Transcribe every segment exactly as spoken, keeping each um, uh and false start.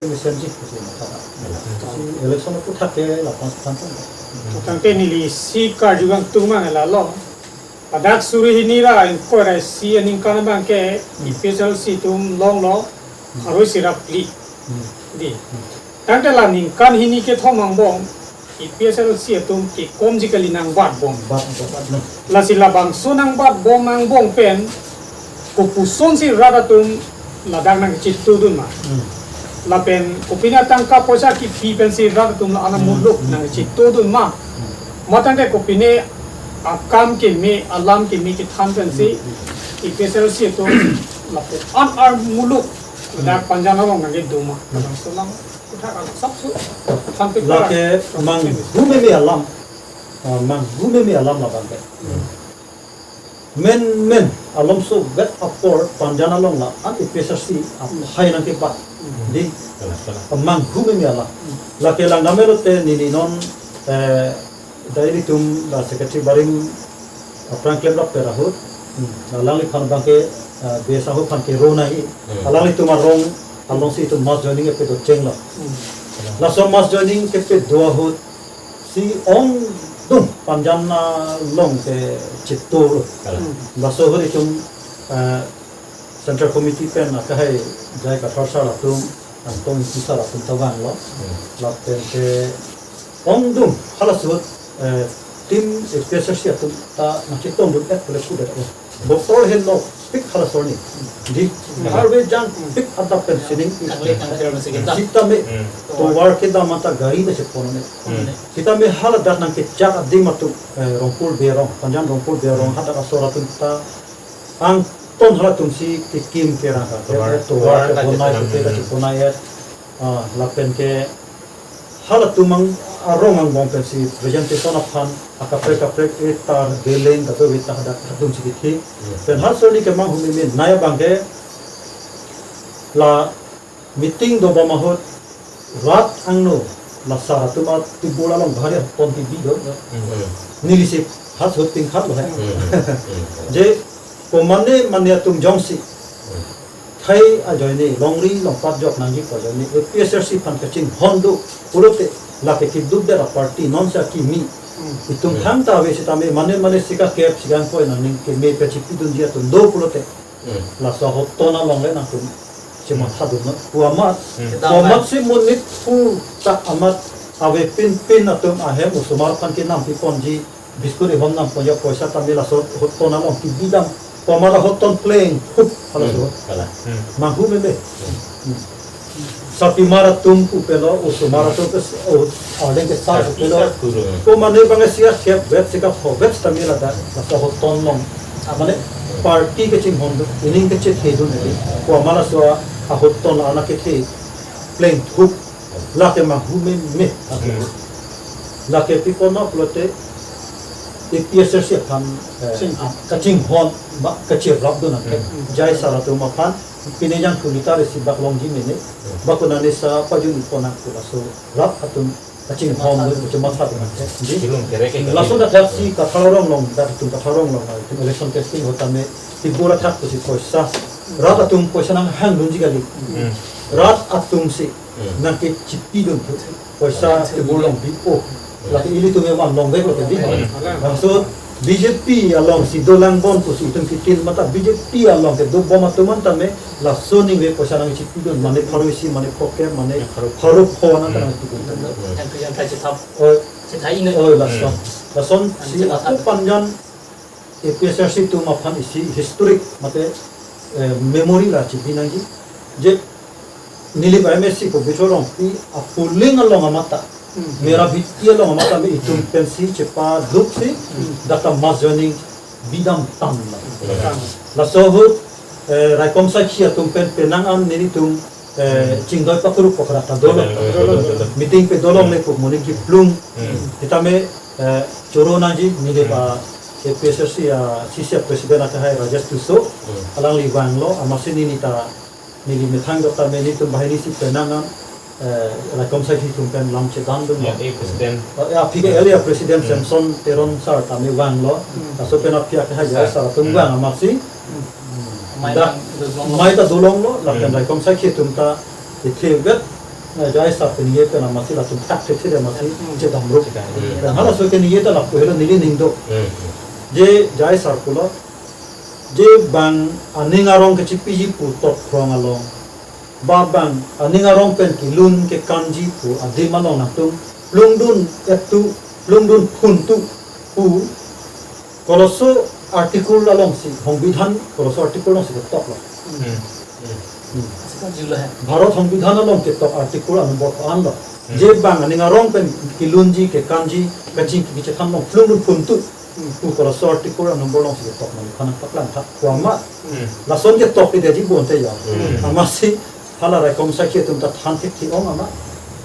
Mesen ji, kasi matha. Si election aphuthak ke lapan sepuluh tahun. Tangte neli isi karju kangtung mang lalo. Ladak suri hini ra ingkoi ra isi aningkan abang ke APHLC atum longlo, aroi sirap li. Hmm. Dei. Tangte la ningkan hini kethom angbong APHLC atum kekom ji kali nangbatbom. Bat, bat, bat, no. Lasi labangso nangbatbom angbong pen, kopuson si rat atum ladak nangchitudun ma. Hmm. Lapen kopine atangka poisa kipi pensi rat atum la-an amuluk nangchitudun ma. Hmm. Matangte kopine akam keme, alam keme kethan pensi, hmm, APHLC atum lapu-an armuluk ladak Panjan along nangkedo ma. Hmm. Labangso alam aphuthak angsapso thanpik. Lake manghu meme alam. Ah, manghu meme alam labang ke. Hmm. Menmen alomso vet apor Panjan along la-an APHLC aphai nangkebat. Hmm. Dei. Kalang, kalang. Manghu meme alam. Hmm. Lake langdam lote neli non, eh, dai ilitum la secretary barim aphrang klemrap per ahut. Hmm. Alangliphan abang ke, eh, base ahut aphan kero nangji. Hmm. Alanglitum arong alongsi itum mass joining kepedochenglo. Hmm. Laso mass joining kepedo ahut si ongdung Panjan along ke chitolo. Kalang. Hmm. Laso ahut itum, eh, Central Committee pen akehai J I Kathar sir atum, Angtong Ingti sir atum ta vanglo. Hmm. Lapen ke ongdung halaso ahut, eh, team APHLC atum ta nangchetongdun-et pule kudet. Botor henlo pik halaso arni. Dei, hmm, harve jangpik adap pen sining. Kangle kangter masi kedam. Sitame, hmm, tovar kedam anta gari ta chepon ne. Hmm. Sitame hala dak nangkechak adim atum, eh, Rongpur Berong, Panjan Rongpur Berong, hmm, hadak asor atum ta angton halatum si kekim kerang ka. Tovar, tovar, tovar kebonai, kebonai, hmm, kebonai, eh. Ah, lapen ke halatum arong angbong pensi presentation aphan akaprek kaprek etar beleng kadokave ta hadak atum si kethe. Yes. Pen halaso arni kemanghu meme nai abang ke la meeting dobom ahut rat angno la sar atum atibul along bahari aton tibi do. Mm-hmm. Neli si hat hut tingkhat lo he. Mm-hmm. Je komane mane atum jongsi, mm, thai ajoine, longri longpat jok nangji pu ajoine, APHLC aphan kachinghon do pulote, lake kiduk dera party non sa kimi. Mm. Itum, mm, thangta ave sitame, mane mane sika kep, sika ingkoi nangning keme pachipidunji atum do pulote. Mm. Laso ahut ton along le nangtum chematha dun non. Pu amat, mm, pu amat si monit pu ta amat avepin pin atum ahem osomar aphan kenampi ponji, biscuit ihom nangpon ya poisa tame laso ahut ton along kibidam. Pu amat ahut ton pleng hup halaso. Hmm, kalang. Hmm. Manghu meme. Hmm. Sarpimar atum pu pelo, osomar atum ke, o, arleng ke sar pu pelo. Sarpi sar kuru. Komane abang sika kep vet sika pho vet tame ladak, laso ahut ton along. Mane party kachinghon do, ining kachethe do neli. Pu amat laso ahut ton anak kethe pleng hup. Lake manghu meme. Hmm. Lake pi apot ma pulote APHLC aphan, eh, ching, kachinghon ba kachirap do nang. Hmm. J I sir atum aphan pine jangthu ni ta resi bak longji mene. Hmm. Bak konane sa pajun ipo nang pu laso rat atum kachinghon do, chematha do nang. Ji? Chilung kerek ke. Laso athak si Kathar arong along, dak atum Kathar arong along, itum election testing ahut tame tibul athak pusi poisa. Rat atum poisa nanghangdunji kali. Hmm. Rat atum si, hmm, nangkechipidun pu poisa tibul along bi-o. Hmm. Lake ilitum evan longvek lo ke dei. Hmm. Laso BJP along si dolang bon pusi itum kitin mata BJP along kedobom atum an tame laso ningve poisa nangchipidun mane pharo isi mane phokep mane pharo pho nang kanangpidun. Hmm. Yang tu yang thaisi thap. Oi. Sithai ino. Oi, lason. Hmm. Lason si ako Panjan APHLC atum aphan isi historic mate, eh, memory la chibi nangji. Je neli ba MAC ko Bichorong pi a polling along amat ta. Hmm. Mera biti along amat ta me itum pensi chepaduk si, hmm, dak ta mass joining bidam tam la. Hmm. Laso ahut, eh, raikom sakhi atum pen penang an nelitum, eh, hmm, chingdoi pakuruk pakra ta dolo. Dolo, dolo, dolo. Meeting pedolongle pu moning kiplung. Hmm. Sitame, eh, choro nangji neli ba, hmm, APHLC, ah, CCF president akehai Rajesh Tisso. Hmm. Alangli vanglo, amatsi neli ta neli methang dok tame nelitum banghini si penang an, eh, raikom sakhi atum pen lam chedandun. Ya, eh, president. Oh, ya, aphi ke, hmm, earlier president, hmm, Samson Teron sir tame vanglo. Hmm. Laso pen aphi akehai, ah, sir atum, hmm, vang amatsi. Hmm. Mai ta dolonglo, lapen, hmm, raikom sakhi atum ta ithe vet eh, J I sir keningje pen amatsi latum thakthedetji amatsi Hmm. chedamruk. Hmm. Pen halaso keningje ta lapu helo neli ning do. Hmm. Je J I sir pulo, je bang aning arong kechipiji pu tokphrong along, ba bang aning arong pen kelun kekanji pu adim along nangtum plungdun etu, plungdun phuntu pu koloso article alongsi, Hongbidhan koloso article alongsi ketoklo. Hmm. Hmm. Sekarang jula hai. Bharat Hongbidhan along ketok article a-number ko-an lo. Hmm. Je bang aning arong pen kelunji, kekanji, kachingki kachethan along plungdun phuntu Hmm. pu koloso article a-number alongsi ketok mani phan paklang thak pu amat. Hmm. Lason ketokledetji bonta ya. Hmm. Amatsi hala raikom sakhi atum ta than thekji ong amat.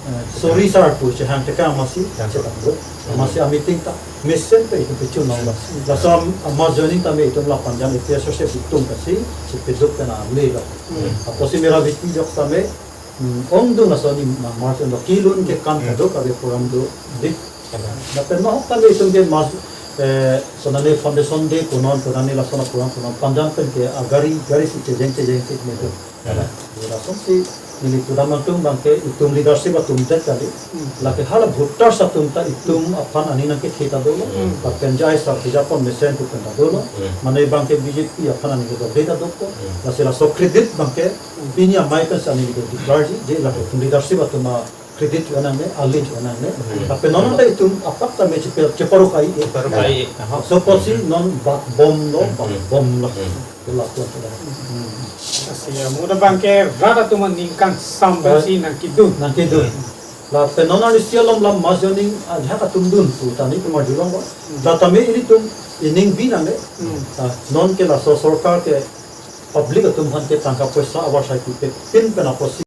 Eh, sorry sir pu chehang tekang amatsi Ya. chedamruk. Amatsi a-meeting ta mesen ta itum pechun nanglo. Laso am-, amat joining tame itum la Panjan A P S C atum ta si, si peduk pen ale lo. Hmm. Apotsi mera viti jok tame, hmm, ongdung laso ni ma-, march lo kelun kekan Hmm. kadokave program do dik. Lapen non tame itum ke mas, eh, sonane foundation day punon, sonane lason a-program punon, Panjan pen ke agari, gari si chejeng chejeng si medo. Ya. Lasonsi neli pudam nangtum abangke itum leadership atum det kali. Hmm. Lake hala voters atum ta itum aphan aning nangkethe ta dolo. Hmm. Lapen J I sir kejapon mesen pu pen ta dolo. Hmm. Mane abangke B J P aphan aning kedo det ta dolo. Hmm. Lasi laso credit abangke Hmm. pini amei pen si aning kedo declare ji, je lake itum leadership atum a-credit jo nangne, ale jo nangne. Hmm. Lapen non ta itum apak tame chepe-, cheparukai. Cheparukai. Aha. So apotsi Hmm. non bak bom lo, Hmm. bak bom lo. Hmm. Ila tuan sudah. Hmm. Lasi ya, mo abangke rat atum aningkan sam Eh. pensi nangkedun. Nangkedun. Hmm. Lapen non arnisi alom lam mas joining ajahak atum dun pu ta nelitum arjulong ko. Hmm. La tame ilitum ining bi nangne. Hmm. Ah, non ke laso sorkar ke public atum aphan ke tangka poisa avarsai pipin pen apotsi